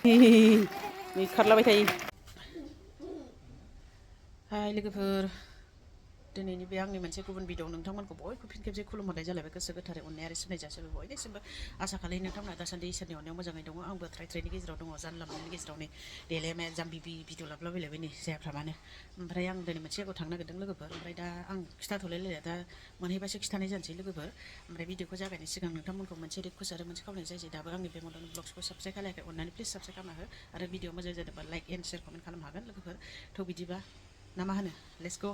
नै खारलाबाय थायो हाय लोगोफोर दिनैनि बे आंनि मोनसे गुबुन भिडिअ नोंथांमोनखौ बयबो फिन खेबसे खुलुमहरनाय जालायबाय गोसो गोथारै अननाय आरो सिबिनाय जासिबाय बयनिसिमबो आसा खालामो नोंथांमोना दासान्दि इसोरनि अननायाव मोजाङै दङ आंबो ट्राइनि गेजेराव दङ जानला मोनलानि गेजेराव नै देलायमाया जाम्बि भिडिअ लाबलाबायलायबाय नै जायाफ्रा मानो ओमफ्राय आं दिनै मोनसे जायगायाव थांनो नागिरदों लोगोफोर ओमफ्राय दा आं खिथाथ'लायलायला दा मोनहैबासो खिथानाय जानोसै लोगोफोर ओमफ्राय भिडिअखौ जागायनाय सिगां नोंथांमोनखौ मोनसे रिक्वेस्ट आरो मोनसे खावलायनाय जायो दाबो आंनि बे मदन ब्लग्सखौ साबस्क्राइब खालायाखै अननानै प्लिज साबस्क्राइब खालामना हो आरो भिडिअ मोजां जादोंबा लाइक एन्ड शेयार कमेन्ट खालामनो हागोन लोगोफोर थ' बिदिबा ना मा होनो लेट्स गो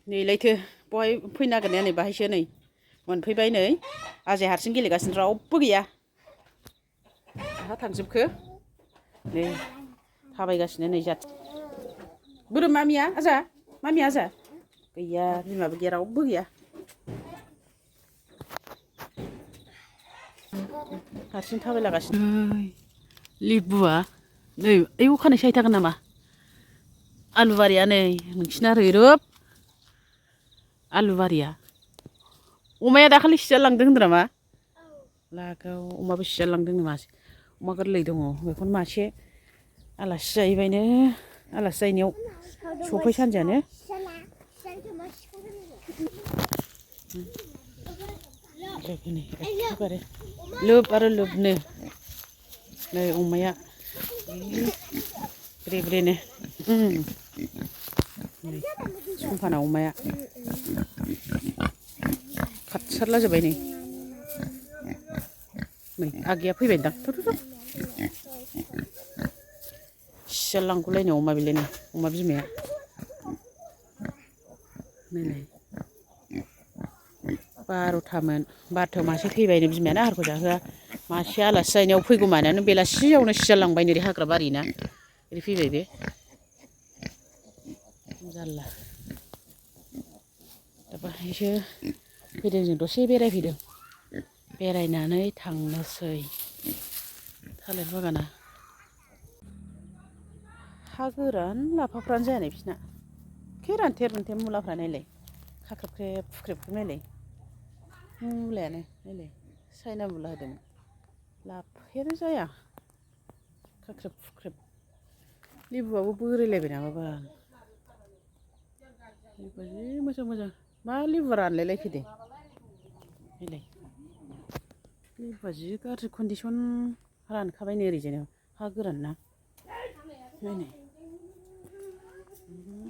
नै लैथो बहाय फैनो नागिरनाया नै बाहायसो नै मोनफैबाय नै आजाय हारसिं गेलेगासिनो रावबो गैया बहा थांजोबखो नै थाबायगासिनो नै जाथि बोरो मामिया आजा गैया बिमाबो गैया रावबो गैया हारसिं थाबायलागासिनो लिबुआ नै ओइ अखानाय सायथागोन नामा आलुबारिया नै नोंसिना रैरुब आलुबारिया अमाया दाखालि सिजालांदों होनदों नामा लागाव अमाबो सिजालांदों मासे अमा गोरलै दङ बेखौनो मासे आलासि जाहैबायनो आलासि जाहैनायाव सफै सानजानो एखेबारे लोब आरो लोबनो नै अमाया ब्रे ब्रेनो समफाना अमाया खाथसारला जोब्बाय नै आगैया फैबायदां सिजालांगौलायनो अमा बिलायनो अमा बिमाया नै 12थायाव मासे थैबायनो बिमायानो आहारखौ जाहोआ मासे आलासि जाहैनायाव फैगौमानानो बेलासियावनो सिजालांबाय नै हाग्रा बारिना ओरै फैबाय बे जारला दा बाहायसो फैदों जों दसे बेरायफैदों बेरायनानै थांनोसै थालिर बागाना हा गोरान लाफाफ्रानो जाया बिसिना रानथे रुन्थे मुलाफ्रा नायलाय खाख्रेब खुख्रेबखौ नायलाय मुलायानो नायलाय सायना मुला होदों लाफायानो जाया खाख्रेब खुख्रेब लेबुआबो बोरायलायबाय नामाबा लेबुआ जि मोजां मोजां मा लेबुआ रानलायलायखो दे नायलाय लेबुआ जि गाज्रि कन्डिसन रानखाबाय नै ओरैजाय हा गोरान ना नायनाय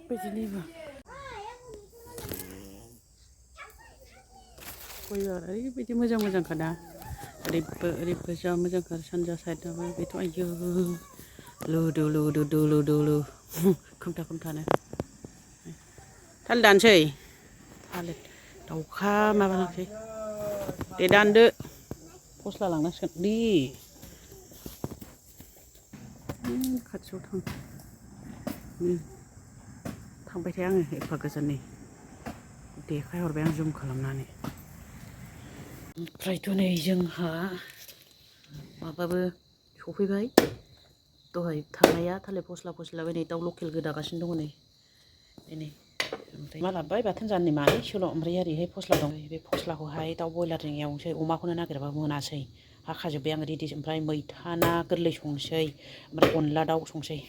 बायदि लेबु गयआ ओरैबायदि मोजां मोजांखाना ओरैबो जा मोजांखा सानजा साइडआबो बेथ' आयौ लुदु लुदु दुलु दुलु खोमथा खोमथानो थालिर दानसै थालिर दाउखा माबालांसै दे दानदो फस्ला लांनांसिगोन दे खाथियाव थांबाय थाया आङो एफा गोजाननि देखायहरबाय आं जुम खालामनानै ओमफ्रायथ' नै जोंहा माबाबो सफैबाय दहाय थांनाया थालिर फस्ला नै दाउ लकेल गोदागासिनो दङ नै ओमफ्राय मा लाबोबाय बाथोन जानो मानैसोल' ओमफ्राय ओरैहाय फस्ला दं बे फस्लाखौहाय दाउ बयलारजों एवनोसै अमाखौनो नागिरबा मोनासै हाखाजोब्बाय आं रेडि ओमफ्राय मैथा ना गोरलै संसै ओमफ्राय अनला दाउ संसै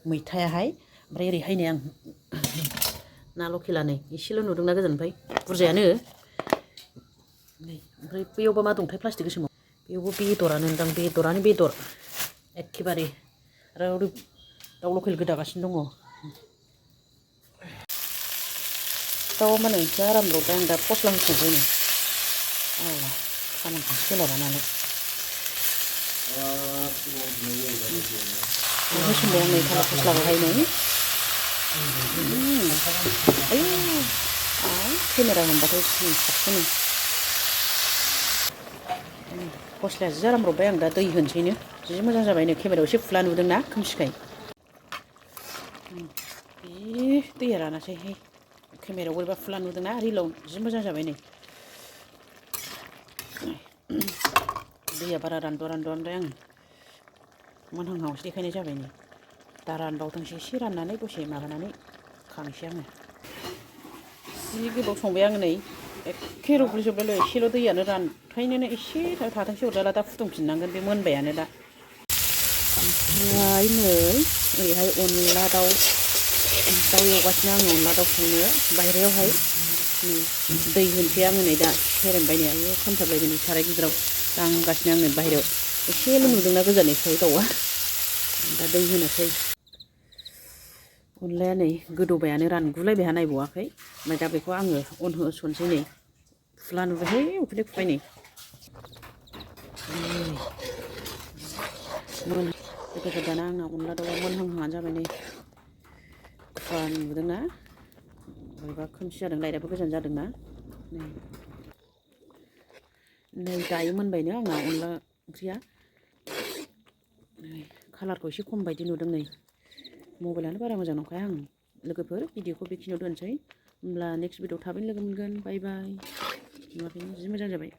मैथायाहाय ओमफ्राय ओरैहाय नै आं ना लकेला नै एसेल' नुदोंना गोजाननिफ्राय बुरजायानो नै ओमफ्राय बैयावबा मा दंथाय प्लास्टिक गोसोमाव बेयावबो बेदरानो दां बेदर एखेबारे आरो दाउ लकेल गोदागासिनो दङ दाउआ माने एसे आराम रौबाय आं दा फस्ला होसनसै नै खामानिखौ सोलाबा नालाय होसनबाय आं नै थालिर फस्लाखौहाय नै आयौ केमेरा हमबाथाय साबसिन फस्लाया जि आराम रबबाय आं दा दै होनोसैनो जि मोजां जाबाय नो केमेरायाव एसे फुला नुदोंना खोमसिखाय बे दैया रानासैहाय केमेरायाव बोरैबा फुला नुदोंना रिलाव जि मोजां जाबाय नै दैया बारा रानद'बाय आं मोनहांहांआवसो देखायनाय जाबाय नै दा रानबावथोंसै एसे राननानै दसे माबानानै खांसै आङो जि गोबाव संबाय आङो नै एखे रबलिजोबलाय एसेल' दैयानो रानखायनोनो एसे थाथोंसै अरजाला दा फुदुंफिननांगोन बे मोनबायानो दा ओमफ्राय नै ओरैहाय अनला दाउ एवगासिनो आङो अनला दाउ संनो बाहेरायावहाय दै होनोसै आङो नै दा सेरेमबाय नै आयौ खामथाबलायबाय नै साराय गिदिराव दांगासिनो आङो बाहेरायाव एसेल' नुदोंना गोजाननिफ्राय दाउआ दा दै होनोसै अनलाया नै गोदौबायानो रानगुलायबायहा नायबावाखै ओमफ्राय दा बेखौ आङो अन होसनसै नै फुला नुबायहाय उखुन्दै खुबाय नै लोगोफोर दाना आंना अनला दाउआ मोनहांहांआनो जाबाय नै खुवा नुदोंना बोरैबा खोमसि जादों लाइटआबो गोजान जादोंना नै दायो मोनबायनो आंना अनला ओंख्रिया कालारखौ एसे खम बायदि नुदों नै मबाइलानो बारा मोजां नंखाया आं लोगोफोर भिडिअखौ बेखिनियाव दोनसै होमब्ला नेक्स्ट भिडिअ थाबैनो लोगो मोनगोन बाय बाय नुवाखैनो जि मोजां जाबाय।